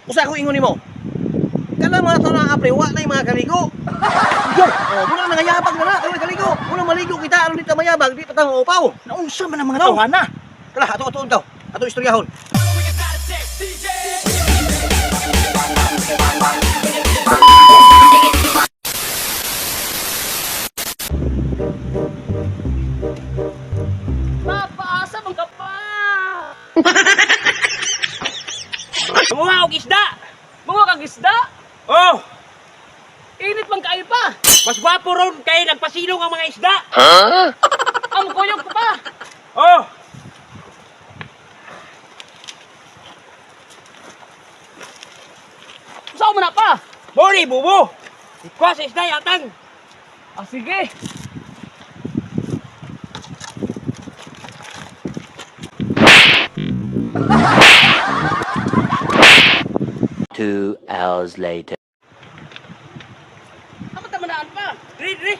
Usa ko ingon nimo. Kana mga tao na apre wa na mga kaligo. Yo, Oh, muna nangayabag na na, kay kaligo. Muna maligo kita aron di ta mayabag, di pa ta maupaw. Naunsa man ang mga No. tawhana? Tara, ato ato daw. Ato istoryahon. Papaasa man ka pa! Manguha og isda. Mga kag isda! Oh, Init man kaayo pa! mas gwapo ron kay nagpasilong ang mga isda. Ang kuyog ko pa! Oh, Saan mo na pa? mori bubo. Ikuha sa isda yatang. Ah, sige! Two hours later. Amo ta manaan pa! Diri diri.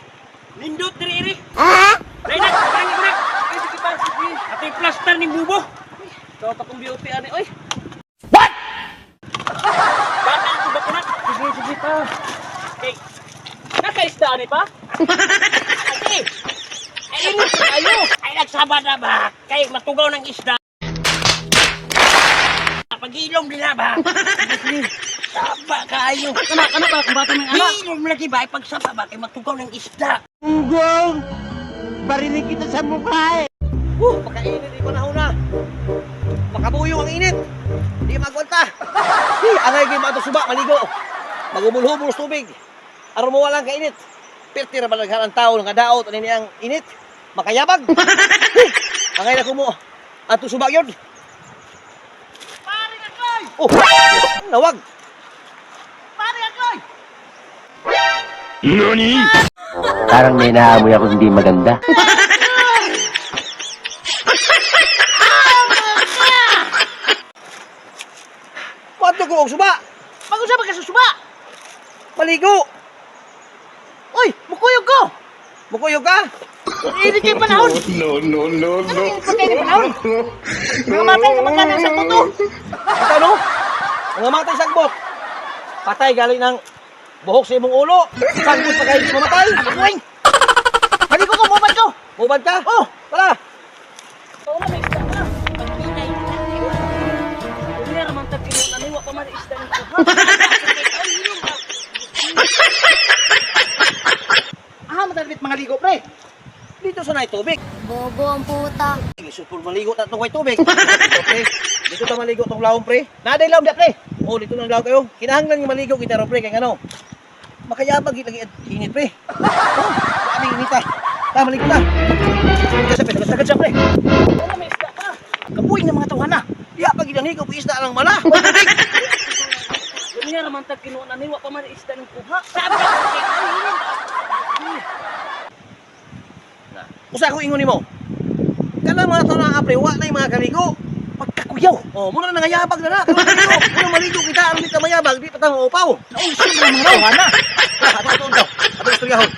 Nindot diri diri. Dai na, parang na. Ay, sige pa, sige! Ato'y plaster ni bubo. Ikaw pa kong beauty, ani, oy! Bata ko ba kunat? Sige, sige pa! Kay Nakaisda, ani pa? ate. Ay Init man kaayo! ay nagsaba na ba kay matugaw ng isda. Pagilom nila ba? Saba kaayo. Kana, kana pa, kung bata ng anak! Hilom lagi ba? Pagsaba ba kay matugaw ng isda. Pakainit di panahon na. Makabuyong ang init. Di magwanta. Hi, angay gyud ato suba maligo. Magubol-hubol sa tubig. Aron mo walang kainit. Perti ra ba naghan ang tao nga daot ani ang init. Makayabag. Hi, angay na kumo. Ato suba yun. Pare Akloy! Oh, nawag. Pare Akloy! Parang may naamoy ako hindi maganda. Padto ko og suba. Mag-usa ba ka sa suba? Maligo. Oy, mukuyog ko! Mukuyog ka? Init kay panahon! No, no, no, Ano no. init pa kayo panahon? Mga matay na magkano sa tuto! Ito no? Mga matay sagbot. Patay galing ng buhok sa imong ulo. Sagbot pa kayo di mamatay. Uy! Maligo ko, mubad ko! Mubad ka? Oh, tara. Oo na, may isda pa. Pagpinay. Hindi na naman tag kinuha ni, wa pa man isda ng kuha. Ah, madalit mga ligo, pre. Dito sa nay tubig. Bobo ang puta. Lisod po maligo na itong way tubig. Dito, pre. Dito ta maligo tong lawom, pre. Naday lawom dia, pre. Oh, dito na law kayo. Kinahanglan nga maligo kita ro, pre, kay ngano. Makayabag gid lagi at init, pre. Oh, grabe init ah. Ta maligo ta. Dito sa pre, sagad siya, pre. Oo na, may isda pa. Kabuing ng mga tawhana. Diya pag ginaniko isda lang mala. Way tubig. Hindi na naman tag kinuha ni, wa pa man isda ng kuha. Usa ko ingon nimo. Kana mga tao na pre, wa na mga kaligo. Pagkakuyaw. Oh, muna na nangayabag na na. Kung maligo, muna maligo kita aron di ta mayabag, di pa ta maupaw. Naunsa man ang mga tawhana? Tara, ato ato daw. Ato istoryahon.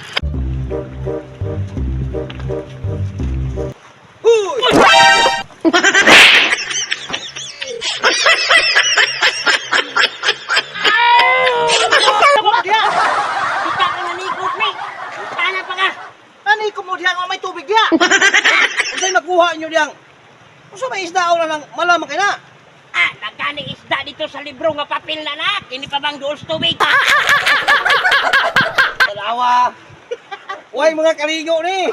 Huy! Diya. Kita ka nanikot ni. Sana pa ka. Ani ko mo diha nga may tubig diha. Unsay nakuha inyo diyang? Unsa may isda na lang malamang kay na? Ah, nagkaning isda dito sa libro nga papel na na. Kini pa bang duol sa tubig? Dalawa. Way mga kaligo ni.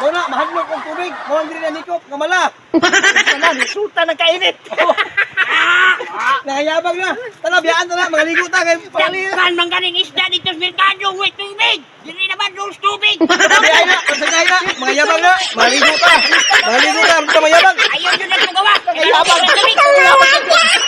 Muna mahadlok og tubig, mo ang diri na nikop nga mala. Tanan, sultan ng kainit. Nangayabag na. Tara biyaan ta na mga ligo ta kay pali. Daghan man ganing isda dito sa merkado way tubig. Dili na ba duol sa tubig? Biyaan na, pagsakay na, mga yabag na, mga ligo ta. Mga ligo ta, aron ta mayabag. Ayaw nyo na gawa. Nangayabag. Tubig.